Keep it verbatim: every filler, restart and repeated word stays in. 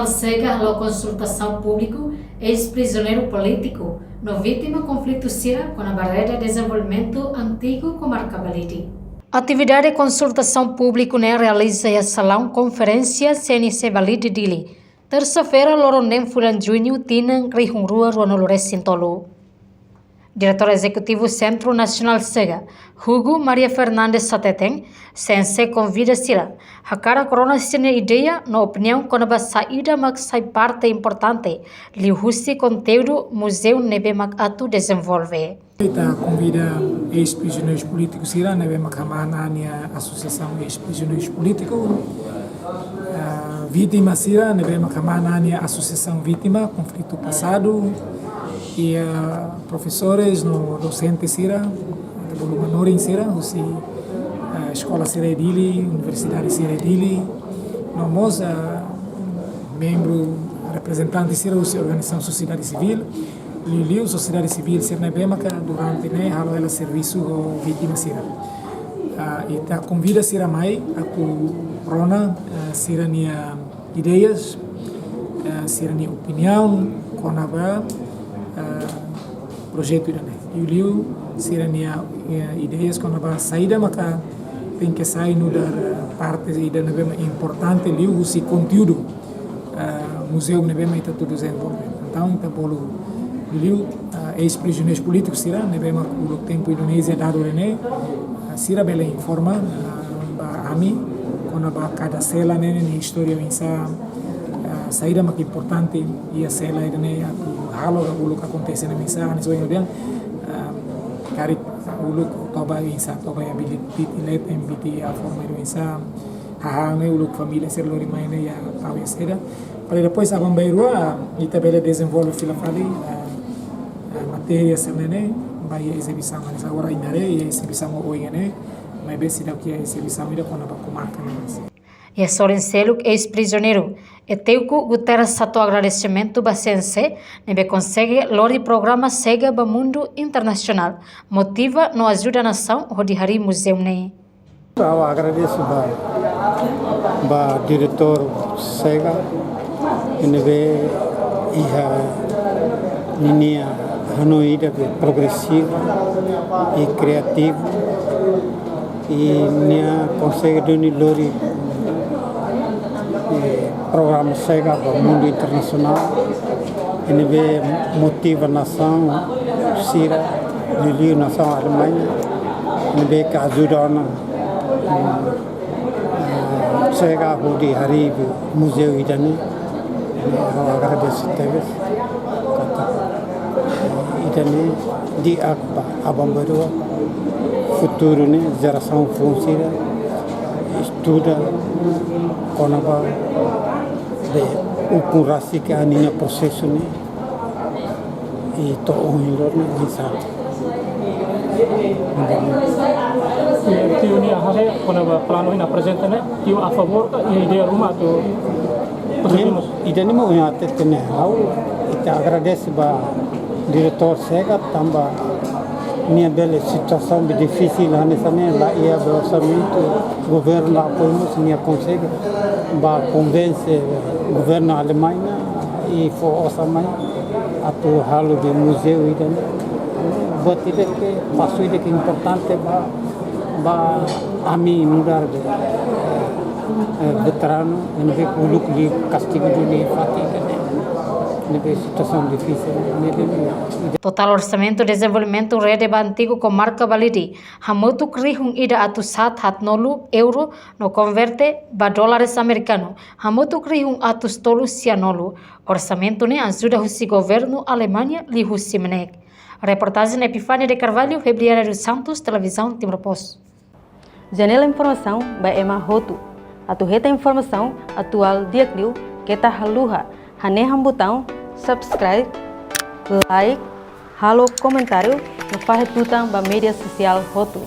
Sega halo konsultasaun públiku eis-prizioneiru polítiku no vítima konflitu sira kona-ba Rede Dezenvolvimentu Antigu Komarka Balide. Atividade konsultasaun públiku ne'e realiza iha salaun konferénsia C N C Balide Dili, tersa-feira, loron neen fulan Juñu, tinan rihun rua ruanulu resin tolu. Diretór Ezekutivu Sentru Nasionál Sega, Hugo Maria Fernandes hateten, C N C konvida sira hakarak rona sira-nia ideia no opiniaun kona-ba saida mak sai parte importante liuhusi konteúdu muzeu ne'ebé mak atu dezenvolve. Ita konvida eis-prizioneiru polítiku sira ne'ebé mak hamahan an iha asosiasaun eis-prizioneiru polítiku, ah, vítima sira ne'ebé mak hamahan an iha asosiasaun vítima konflitu pasadu, i, ah, profesores no dosente sira, bolu manorin sira husi, ah, eskola sira iha Dili, universidade sira iha Dili, no mós, ah, membru, reprezentante sira husi organizasaun sosiedade sivíl, liuliu sosiedade sivíl sira ne'ebé maka durante ne'e halo hela servisu ho vítima sira. Ah, ita konvida sira mai atu rona, ah, sira-nia ideias, ah, sira-nia opiniaun kona-ba, ah, projetu ida-ne'e. Liuliu sira-nia, eh, ideias kona-ba saida maka tenke sai nu'udar, ah, parte ida ne'ebé mak importante liuhusi konteúdu, ah, muzeu ne'ebé mak ita atu dezenvolve. Entaun, ita bolu liuliu, ah, eis-prizioneiru polítiku sira ne'ebé mak uluk tempu Indonézia dadu ne'e, ah, sira bele informa, ah, ba ami kona-ba kada sela ne'e nia istória oinsá, ah, saida mak importante iha sela ida-ne'e atu halo ka uluk akontese ne'e oinsá, hanesan ohin ha'u dehan, ah, karik uluk toba oinsá, toba iha Biti, Biti leten, Biti iha forma ida oinsá, hahán ne'e uluk família sira lori mai ne'e iha tau iha saida. Para depois aban-bainrua, ah, ita bele dezenvolve fila fali, ah, ah, matéria sira-ne'e ba iha ezibisaun, hanesan agora imi haree iha ezibisaun ohin ne'e, maibé seidauk iha ezibisaun ida kona-ba komarka ne'e. Iha sorin seluk, eis-prizioneiru Etéuco Guterres hato'o agradesimentu ba C N C ne'ebé konsege lori programa Sega ba mundu internasionál, motiva no ajuda nasaun hodi harii muzeu ne'e. Ha'u agradese ba, ba diretór Sega, ne'ebé iha ninia hanoin ida be progresivu i kriativu, i nia konsege duni lori, eh, programa Sega ba mundu internasionál, ne'ebé motiva nasaun sira, liuliu nasaun Alemaña, ne'ebé ke ajuda ona, mm, eh, Sega hodi harii muzeu ida-ne'e. Ha'u agradese tebes. Katak, eh, ida-ne'e di'ak ba aban-bainrua, futuru ne'e, jerasaun foun sira estuda kona-ba be ukun rasik ninia prosesu ne'e, i to'o ohin loron ne'e oinsá. Tiu nia haree kona-ba planu nia aprezenta ne'e, tiu a favór ka iha ideia ruma atu prosedimentu? Ida-ne'e mak ohin ha'u hatete ne'e, ha'u, ita agradese ba diretór Sega tanba nia bele situasaun be difisil hanesan ne'e, la iha be orsamentu, governu la apoiu, mas nia konsege ba konvense governu Alemaña i fó osan mai atu halo be muzeu ida-ne'e. Buat ida ke pasu ida ke importante ba, ba ami nu'udar be, eh, veteranu, ne'ebé uluk liu kastigu duni fatin ida-ne'e, ne'ebé situasaun difisil, ne'ebé. Totál orsamentu dezenvolvimentu rede ba antigu komarka Balide hamutuk rihun ida atus haat haatnulu euro no konverte ba dólares amerikanu hamutuk rihun atus tolu sianulu. Orsamentu ne'e ajuda husi governu Alemaña liuhusi MNEK. Reportajen Epifania de Carvalho, Febriana dos Santos, Televizaun Timor Post. Janela informasaun ba ema hotu. Atu hetan informasaun atuál di'ak liu, keta haluha hanehan butaun subscribe, like, halo komentáriu no fahe tutan ba média sosiál hotu.